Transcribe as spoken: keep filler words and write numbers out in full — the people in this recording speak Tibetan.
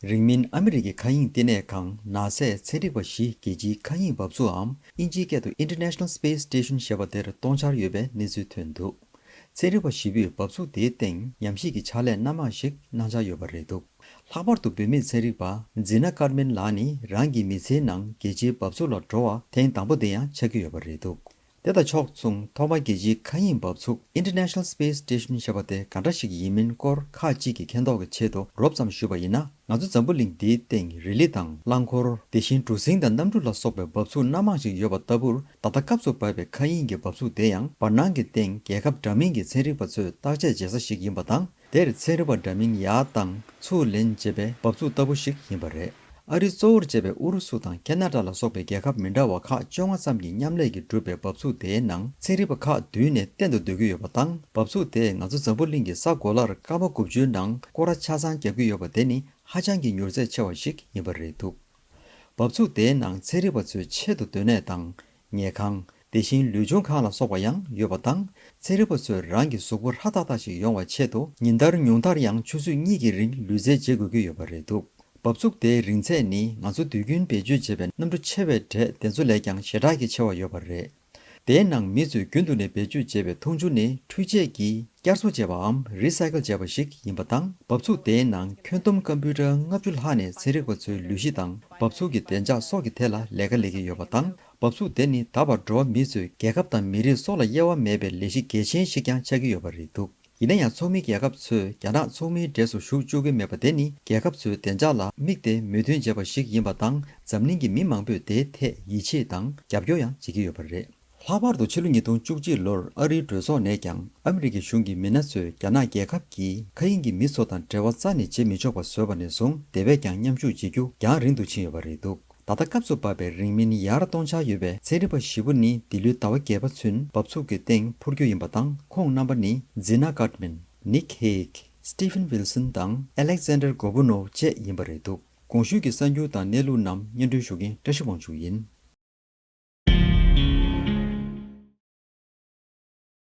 རིང་མིན་ཨ་མི་རི་ཀའི་མཁའ་དབྱིངས་བསྟི་གནས་ཁང་ནཱ་སཱས་ཚན་རིག་པ་བཞི་རྒྱལ་སྤྱིའི་མཁའ་དབྱིངས་འབབ་ཚུགས་འམ་དབྱིན་ཇིའི་སྐད་དུ་International Space Station ཞེས་པ་དེར་གཏོང་འཆར་ཡོད་པའི་གནས་ཚུལ་ཐོན་འདུག་ཚན་རིག་པ་བཞི་པོས་འབབ་ཚུགས་དེའི་སྟེང་ཉམས་ཞིབ་ཀྱི་ཕྱག་ལས་སྣ་མང་ཞིག་གནང་འཆར་ཡོད་པ་རེད་འདུག་ལྷག་པར་དུ་བུད་མེད་ཚན་རིག་པ་ཛི་ན་ཀར་མན་ལགས་ནི་རང་གི་མི་ཚེའི་ནང་རྒྱལ་སྤྱིའི་འབབ་ཚུགས་ལ་འགྲོ་བ་ཐེངས་དང་པོ་དེ་ཡང་ཆགས་ཀྱི་ཡོད་པ་རེད་འདུག་དེ་དང་ཕྱོགས་མཚུངས་ཐོག་མར་རྒྱལ་སྤྱིའི་མཁའ་དབྱིངས་འབབ་ཚུགས་International Space Station ཞེས་པ་དེ་ག་འདྲ་ཞིག་ཡིན་མིན་སྐོར་ཁག་ཅིག་གི་མཁྱེན་རྟོགས་ཀྱི་ཆེད་དུ་རོབ་ཙམ་ཞུས་པ་ཡིན་ན། ང་ཚོ་འཛམ་བུ་གླིང་འདིའི་སྟེང་རི་ལི་དང་རླངས་འཁོར། དེ་བཞིན་གྲུ་གཟིངས་དང་གནམ་གྲུ་ལ་སོགས་པའི་འབབ་ཚུགས་སྣ་མང་ཞིག་ཡོད་པ་ལྟ་བུར། ད་ལྟ་སྐབས་སུ་བབས་པའི་མཁའ་དབྱིངས་ཀྱི་འབབ་ཚུགས་དེ་ཡང་བར་སྣང་གི་སྟེང་རྒྱལ་ཁབ་འདྲ་མིན་གྱི་ཚན་རིག་པ་ཚོས་བརྟག་དཔྱད་བྱེད་ས་ཞིག་ཡིན་པ་དང་། དེར་ཚན་རིག་པ་འདྲ་མིན་ཡར་བཏང་ཚུར་ལེན་བྱེད་པའི་འབབ་ཚུགས་ལྟ་བུ་ཞིག་ཡིན་པ་རེད། ཨ་རི་གཙོ་བོར་བྱས་པའི་ཨུ་རུ་སུ་དང་ཁེ་ན་ཌ་ལ་སོགས་པའི་རྒྱལ་ཁབ་མི་འདྲ་བ་ཁག་བཅོ་ལྔ་ཙམ་གྱིས་མཉམ་ལས་ཀྱིས་གྲུབ་པའི་འབབ་ཚུགས་དེའི་ནང་ཚན་རིག་པ་ཁག་བསྡུས་ནས་བསྟན་དུ་སྡོད་ཀྱི་ཡོད་པ་དང་། འབབ་ཚུགས་དེས་ང་ཚོ་འཛམ་བུ་གླིང་གི་ས་གོ་ལར་སྐར་མ་དགུ་བཅུའི་ནང་སྐོར་ར་ཆ་ཚང་བརྒྱབ་ཀྱི་ཡོད་པ་དེ་ནི་ཧ་ཅང་གི་མྱུར་ཚད་ཆེ་བ་ཞིག་ཡིན་པ་རེད་འདུག་འབབ་ཚུགས་དེའི་ནང་ཚན་རིག་པ་ཚོའི་ཆེད་དུ་སྡོད་གནས་དང་། ཉལ་ཁང་། དེ་བཞིན་ལུས་སྦྱོང་ཁང་ལ་སོགས་པ་ཡང་ཡོད་པ་དང་། ཚན་རིག་པ་ཚོས་རང་གི་གཟུགས་པོ་ཧྲ་ཏག་ཏག་ཞིག་ཡོང་བའི་ཆེད་དུ་ཉིན་ལྟར་ཉུང་མཐར་ཡང་ཆུ་ཚོད་གཉིས་ཀྱི་རིང་ལུས་རྩལ་བྱེད་དགོས་ཀྱི་ཡོད་པ་རེད་འདུག་འབབ་ཚུགས་དེའི་རིང་ཚད་ནི་ང་ཚོ་དུས་རྒྱུན་བེད་སྤྱོད་བྱེད་པའི་གནམ་གྲུ་ཆེ་བའི་གྲས་དེ་ཚོ་ལས་ཀྱང་ཞེ་དྲག་གི་ཆེ་བ་ཡོད་པ་རེད། དེའི་ནང་མི་ཚོས་རྒྱུན་དུ་ནས་བེད་སྤྱོད་བྱེད་པའི་འཐུང་ཆུ་ནི་འཕྲུལ་ཆས་ཀྱིས་བསྐྱར་གསོ་བྱས་པའམ་རི་སའི་ཀལ་བྱས་པ་ཞིག་ཡིན་པ་དང་། འབབ་ཚུགས་དེའི་ནང་ཁྱོན་བསྡོམས་ཀམ་པུ་ཊར་ལྔ་བཅུ་ལྷག་ནས་ཚན་རིག་པ་ཚོའི་ལུས་གཤིས་དང་འབབ་ཚུགས་ཀྱི་བདེ་འཇགས་སོགས་ཀྱི་ཐད་ལ་ལས་ཀ་ལས་ཀྱི་ཡོད་པ་དང་། འབབ་ཚུགས་དེ་ནི་ད་བར་འགྲོ་བ་མི་ཚོའི་རྒྱལ་ཁབ་དང་མི་རིགས་སོགས་ལ་དབྱེ་བ་མེད་པའི་ལས་གཞི་གལ་ཆེན་ཞིག་ཀྱང་ཆགས་ཀྱི་ཡོད་པ་རེད་འདུག་ཡིན་ན་ཡང་ཚོགས་མིའི་རྒྱལ་ཁབ་ཚོས་རྒྱ་ནག་ཚོགས་མིའི་གྲས་སུ་ཞུགས་བཅུག་གི་མེད་པ་དེ་ནི་རྒྱལ་ཁབ་ཚོའི་བདེ་འཇགས་ལ་དམིགས་ཏེ་མོས་མཐུན་བྱས་པ་ཞིག་ཡིན་པ་དང་། འཛམ་གླིང་གི་མི་མང་པོས་དེའི་ཐད་ཡིད་ཆེས་དང་རྒྱབ་སྐྱོར་ཡང་བྱེད་ཀྱི་ཡོད་པ་རེད། ལྷག་པར་དུ་ཕྱི་ལོ་ཉིས་སྟོང་བཅུ་གཅིག་ལོར་ཨ་རིའི་གྲོས་ཚོགས་ནས་ཀྱང་ཨ་མི་རི་ཀའི་གཞུང་གིས་མི་སྣ་ཚོས་རྒྱ་ནག་རྒྱལ་ཁབ་ཀྱིས་མཁའ་དབྱིངས་ཀྱི་མི་ཚོ་དང་འབྲེལ་བ་རྩ་ནས་བྱེད་མི་ཆོག་པ་བཟོས་པ་ནས་བཟུང་དེ་བས་ཀྱང་མཉམ་ཞུགས་བྱེད་རྒྱུ་རྒྱང་རིང་དུ་ཕྱིན་ཡོད་པ་རེད་འདུག་ད་ལྟ་སྐབས་སུ་བབས་པའི་རིང་མིན་ཡར་གཏོང་འཆར་ཡོད་པའི་ཚན་རིག་པ་བཞི་པོ་ནི་འདི་ལོའི་ཟླ་བ་བརྒྱད་པ་ཚུན་འབབ་ཚུགས་ཀྱི་སྟེང་འཕུར་རྒྱུ་ཡིན་པ་དང་། ཁོང་རྣམ་པ་ནི་ཛི་ན་ཀར་མན། ནིག་ཧེག Stephen Wilson དང་Alexander Gorbunov བཅས་ཡིན་པ་རེད་འདུག་གོང་ཞུས་ཀྱི་གསར་འགྱུར་དང་གནས་ལུགས་རྣམས་སྙན་སྒྲོན་ཞུ་མཁན་བཀྲ་ཤིས་དབང་ཕྱུག་ཡིན།